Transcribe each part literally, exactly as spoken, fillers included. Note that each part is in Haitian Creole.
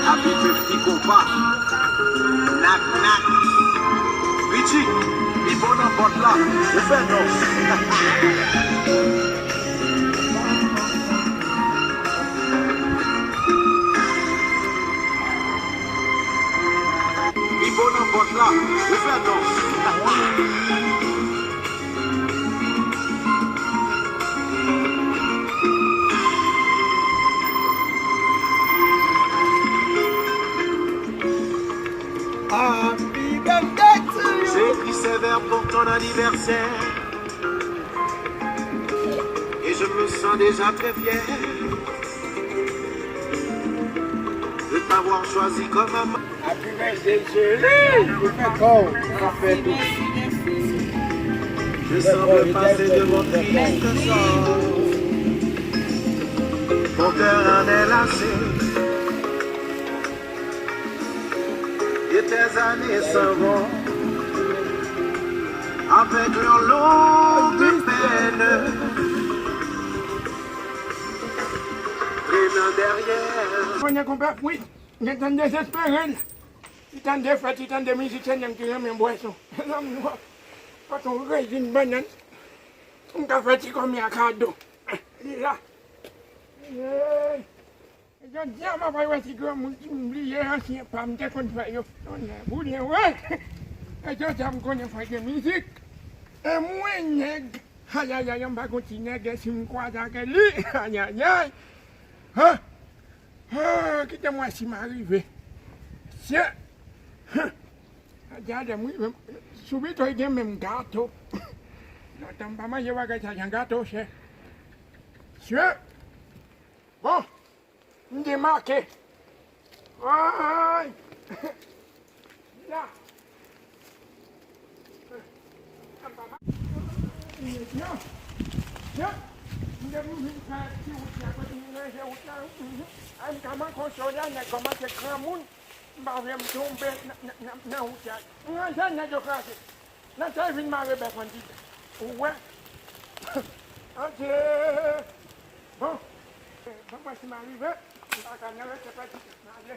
Abitye ti konpa. Nak, nak. Richie, li bon nan vòt la. Ou fè non. Li bon nan vòt la. Ou fè non. Happy birthday to you. J'écris ces vers pour ton anniversaire. Et je me sens déjà très fier de t'avoir choisi comme amant. Happy birthday, chérie. Ou fè kò w, ou fè tou. Je sens le passé de mon triste sort. Mon cœur en est lassé et tes années s'en vont avec leur longue peine. Traînant derrière. Konye konpè, wi, m gentan dezespere l. Li tande fèt, li tande mizik, se nèg ki renmen bwèson. Mezanmi, w ap pote yon rezin bannann pou m ka fè ti kòmè a kado. Li la. Hey. Jodi a, m ap al wè ti granmoun ki m bliye ansyen pa m te konn fè yo. Tonnè boulen, wè. E jodi a, m konnen fò gen mizik. E mwen nèg. Ayayay, anba gon ti nèg, e si m kwaze ak li. Ayayay. Ha! Ha! Kite m wè si m a rive. Sye! Ha! Gade m, wi. Sou pito, gen menm gato. Lontan m pa manje bagay sa, jan gato chè. Sye! Bon, m demake. Woy! La. Yo, yo, m depi m vin fè ti wout la, kote m ranje wout la, ay, m ka manke yon soda, nèg kòmanse granmoun, m pa vle m tonbe nan, nan, nan, nan wout la. M ranje nèg yo kraze. Nan te vin mare bèf anndidan. Ou wè? Adye! Bon, bon, mwen si m a rive, m pa ka nan rete pèdi tan. M ale.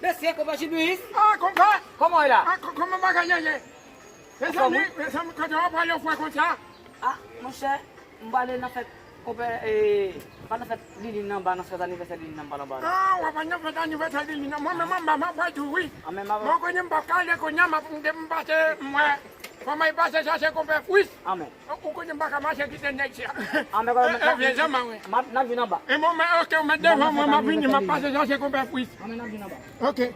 Mesye, konpè Jibris. Ah, konpè! Kòman w ye la? Ah, kò-, kòman bagay yo ye? Mezanmi, mezanmi, kote w ap pale fre konsa? Ah, monchè, m prale nan fèt konpè, eh, m pral nan fèt Liline anba, nan fèt anivèsè Liline anba, anba la. Ah, w ap al nan fèt anivèsè Liline. Mwen menm anba, m ap pral tou, wi. Ah, men m ap... Bon, kounye a m p ap ka ale kounye a, m ap, m, m pase, m wè. Fò m al pase chache konpè Fris. Ah, men. Ou, ou konnen m pa ka mache kite nèg sa. Ah, men, eh, eh, vye zanmi, wi. M ap, n ap vin anba. E bon, men, oke, ou mèt devan mwen, m ap vini, m ap pase chache konpè Fris. Ah, men, n ap vin anba. Oke.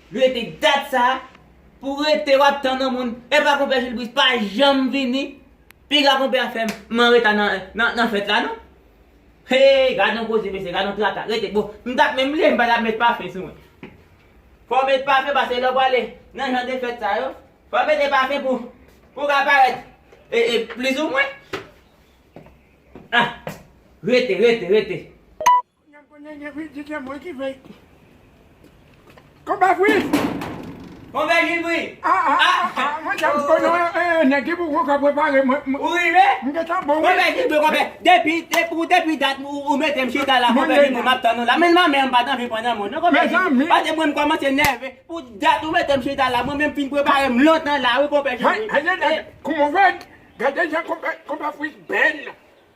Lwe te dat sa, Pou rete w ap tann yon moun. Epa konpè Jilbris pa janm vini. Piga konpè a fè m an reta nan, nan, nan fèt la non. Hey, gad yon koze mesye, gad yon traka. Rete, bon, m t ap menm leve, m pa t ap met pafen sou mwen. Fò w met pafen, paske lè w prale nan jan de fèt sa yo, fò w mete pafen pou, pou w ka parèt e, e, plizoumwen. Ah, rete, rete, rete. Konpè Fritz! Konpè Jilbri! Ah, ah, ah, ah, mwen te konnen, eh, nèg ki pou konn ka prepare mwen. Ou rive? M gentan bon, wi. Konpè Jilbri, konpè, depi, depi, depi dat ou, ou mete m chita la, konpè Jilbri, m ap tann ou la. Men manman m pa t anvi pran nan mwen non, konpè Jilbri. Paske mwen m kòmanse nève. Pou dat ou mete m chita la, mwen menm fin prepare m lontan la, wi, konpè Jilbri. Kòman fè? Gade jan konpè, konpè Fritz bèl.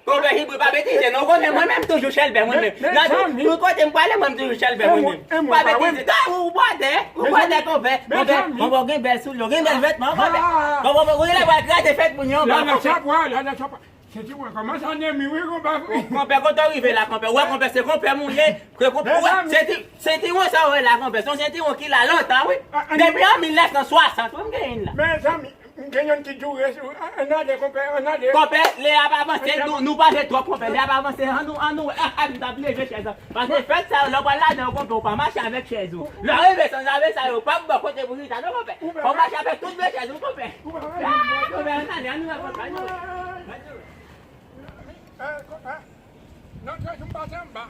Konpè Jilbri pa betize non, ou konnen mwen menm toujou chèlbè mwen menm. Nan tout, tout kote m prale mwen m toujou chèlbè mwen menm. Pa betize. Gade ou bwatè, ou bwatè konpè. Konpè, konpè ou gen bèl soulye, ou gen bèl vètman konpè. Konpè ou genlè pral kraze fèt moun yo. Lala chapwa, lala chapwa. Senti mwen kòmanse anemi wi konpè. Konpè kote w rive la konpè. Ou wè konpè se konpè m ou ye. Ke konpè ou wè senti, sentiwon sa ou wè la konpè. Se yon sentiwon ki la lontan wi. Depi an mil nèf san swasant wi m genyen l la. Mezanmi. M gen yonn ki dure sou. Ann ale, konpè, ann ale. Konpè, lè ap avanse, nou, nou pase twòp, konpè. Lè ap avanse, ann nou, ann nou, ah, ah, m t ap leve chèz lan. Paske fèt sa yo, lè w pral ladan yo, konpè, ou pa mache avèk chèz ou. Lè w rive san zave sa yo, pa bò kote pou chita, non, konpè. Fò w mache avèk tout de chèz ou, konpè. Ah, konpè, ann ale, ann nou wè, konpè, ann nou wè. Eh, konpè, nan trè jou m pase anba.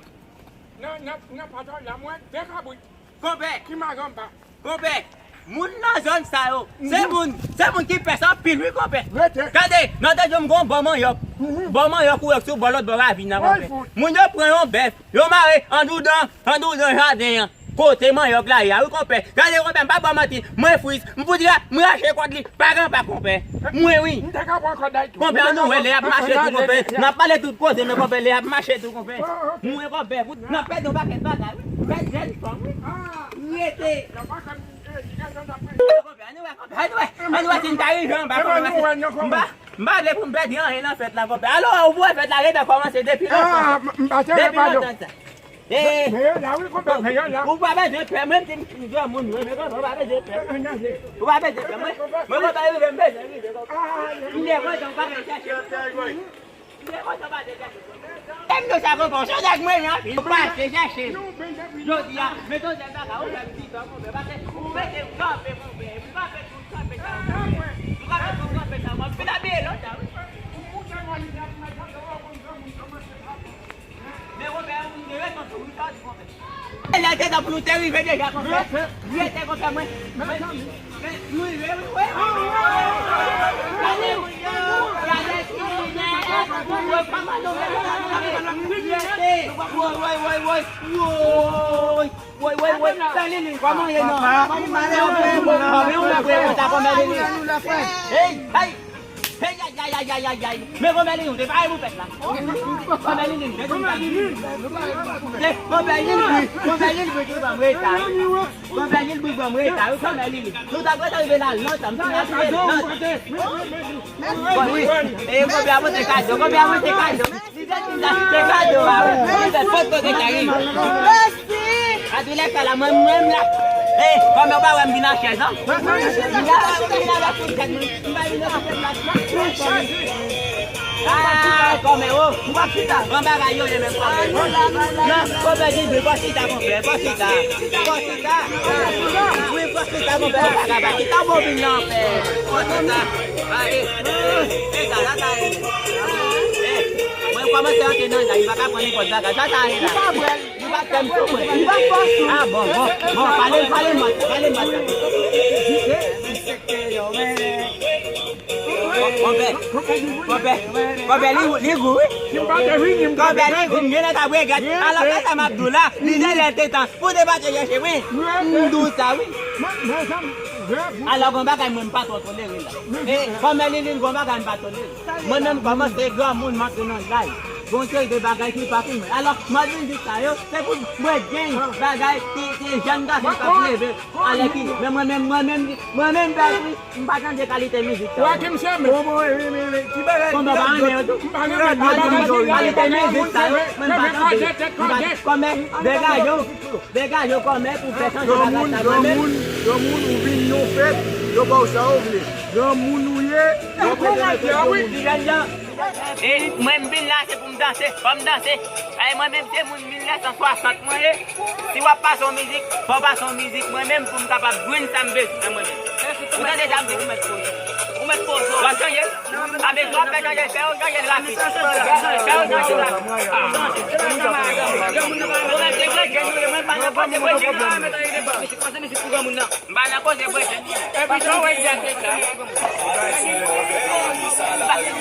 Nan, nan, nan patwòl la, m wè de kabrit. Konpè! Ki maganba? Konpè! Moun nan zòn sa yo, se moun, se moun ki pès anpil wi konpè. Gade, nan de jou m gon bò manyòk. Bò manyòk ou wè k sou bò lòt bò ravin nan konpè. Moun yo pran yon bèf, yo mare andoudan, andoudan jaden an. Kote manyòk la ye a wi konpè. Gade konpè, m pa ba w manti, mwen Fritz, m fout ra-, m rache kòd li, pa gen pa konpè. Mwen wi. M te ka pran kòd la tou. Konpè, ann nou wè lè y ap mache tou konpè. N ap pale tout koze, men konpè, lè y ap mache tou konpè. Mwen konpè, fout, n ap pèdi yon pakèt bagay wi. Pèdi jèn fanm wi. Rete. Konpè, ann nou wè, konpè, ann nou wè, ann nou wè si n ta rive anba konpè. M pa, m pa vle pou m pèdi anyen nan fèt la konpè. Alò, ou wè fèt la gentan kòmanse depi lontan. Depi lontan sa. Eh, men yo la wi konpè, men yo la. Ou pa bezwen pè, menm si m granmoun wi, men konpè, ou pa bezwen pè. Ou pa bezwen pè, mwen, mwen konpè rive, m bezwen rive konpè. M te kontan ou pa vin chèche m. M te kontan ou pa vin chèche m. Tèm de sa konpè, se nèg mwen an, ou pase chèche m. Jodi a, mete yon sèl bagay, ou fè m ti tan konpè, paske ou mete m kanpe konpè, m kanpe pou kanpe sa konpè. M kanpe pou kanpe sa, m ap vin abiye lòt la wi. Men konpè, ou te retan tou, wi, sa di konpè. Lè te tan pou nou te rive deja konpè. Rete konpè mwen. Mwen, men, nou rive, wi, wi. Gade moun yo, gade kriminèl. Woy, pa mal non, rete. Woy, woy, woy, woy. Woy. Woy, woy, woy. Fè Lili, kòman ye non? Kòman ye non? Kòman ye non? Hey, hey. Hey, ay, ay, ay, ay, ay, ay. Men konpè Lili, ou te pare pou fèt la. Konpè Lili, men konpè Lili. Konpè Lili, konpè Lili, ban m reta. Konpè Lili, ban m reta, wi, konpè Lili. Nou ta prèske rive la lontan, m te prèske rive la lontan. Bon, wi. E konpè a pote kado, konpè a pote kado. Li te di m ta kite kado a, wi. Li te pot kote kari. Mèsi. Atoulen sa la, mwen menm la. Ey, kòmè ou pa wè m vin an chèz, non? M pa vin avèk tout tèt mwen. M pa vin avèk tout tèt mwen. Ah, kòmè, o. M pa chita. Bon bagay yo ye menm kòmè. Non, kòmè di, di, fò chita, konpè, fò chita. Fò chita. Wi, fò chita, konpè, fò chita, fò chita, bon vin nan, fè. Fò chita. Ah, eh, eh, eh, sa, sa, sa, eh. Eh, mwen kòmanse antre nan la, li pa ka pran nenpòt bagay. Sa, sa, eh, la. Li pa fè m tou, mwen. Li pa fòs ou. Ah, bon, bon, bon, pale, pale, mwen, pale, mwen. Konpè, konpè, konpè, li, li gou, wi. Konpè, li gou, m gen nan ka brègèt. Alò, sa, sa m ap di w la, li de lè te tan. Pou te pa te chèche, wi. M di w sa, wi. Alò, gon bagay mwen, m pa twò tolere la. E, kòmè Lili, gon bagay m pa tolere. Mwen menm kòmanse granmoun m antre nan laj. Gon seri de bagay ki pa pou mwen. Alò, mwen vin di sa yo, se pou mwen gen bagay ki, ki jèn gason k ap leve. Alè ki, men mwen menm, mwen menm, mwen menm, Bèl Pri, m pa tande kalite mizik sa yo. Wè ki m se men. Bon, bon, wi, wi, wi. Ki bagay, konbè pa renmen yo tou. M pa renmen kalite mizik sa yo. Mwen pa tande. M pa, kòmè, degaje w. Degaje w kòmè pou fè chanje bagay sa mwen menm. Granmoun, granmoun, ou vin nan fèt, Yo ba w sa w vle. Granmoun ou ye, yo mete nan tèt granmoun. Ti jèn jan. E mwen m vin la, se pou m danse. Fò m danse. Ay, mwen menm, se moun mil nèf san swasant mwen ye. Si w ap pase yon mizik, fò w pase yon mizik mwen menm pou m kapab jwenn sa m bezwen nan mwen menm. Ou tande sa m di? Ou mèt poze. Ou mèt poze. W ap chanje? A bezwen w ap fè chanje, fè yo chanje l rapid. Fè yo chanje l rapid. Ou mèt se brejè nou ye, mwen pa nan koze brejè nou. M pa nan koze brejè. Epi sa w wè di a se sa. M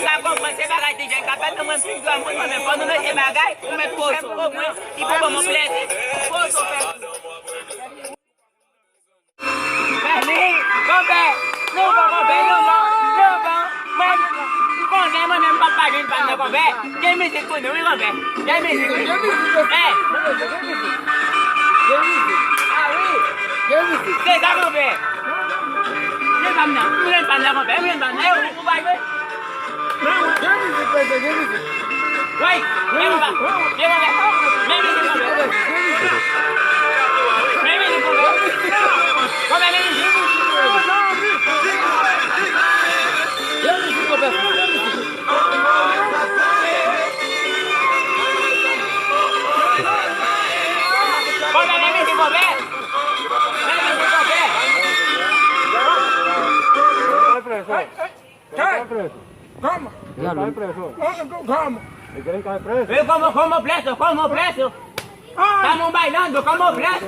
pa konprann se bagay ti jèn k ap fèt nan mwen, m fin granmoun mwen, men fò nou mete bagay, ou mèt poze omwen, li pou ban mwen plezi. Poze, fè. Mèsi, konpè. Nou bon, konpè, nou bon, nou bon. Mwen, m konnen mwen menm m p ap pa jwenn fanm nan, konpè. Gen mizik pou nou, wi, konpè. Gen mizik, wi. Gen mizik, konpè. Gen mizik. Gen mizik. Ah, wi. Gen mizik. Se sa, konpè. Gen fanm nan. M jwenn fanm nan, konpè. M jwenn fanm nan. E ou, ou pa jwe? Gen mizik, mesye, gen mizik. Wi, gen konpè. Gen konpè. Men mizik, konpè. Men mizik, konpè. Konpè, men mizik. Gen mizik, konpè. Gen mizik. Konpè, men mizik, konpè. Men mizik, konpè. Hey! Come! Come! Hey, come! Hey, come on, come on, bless you, come on, bless you. Come on, bailando, come on, bless you.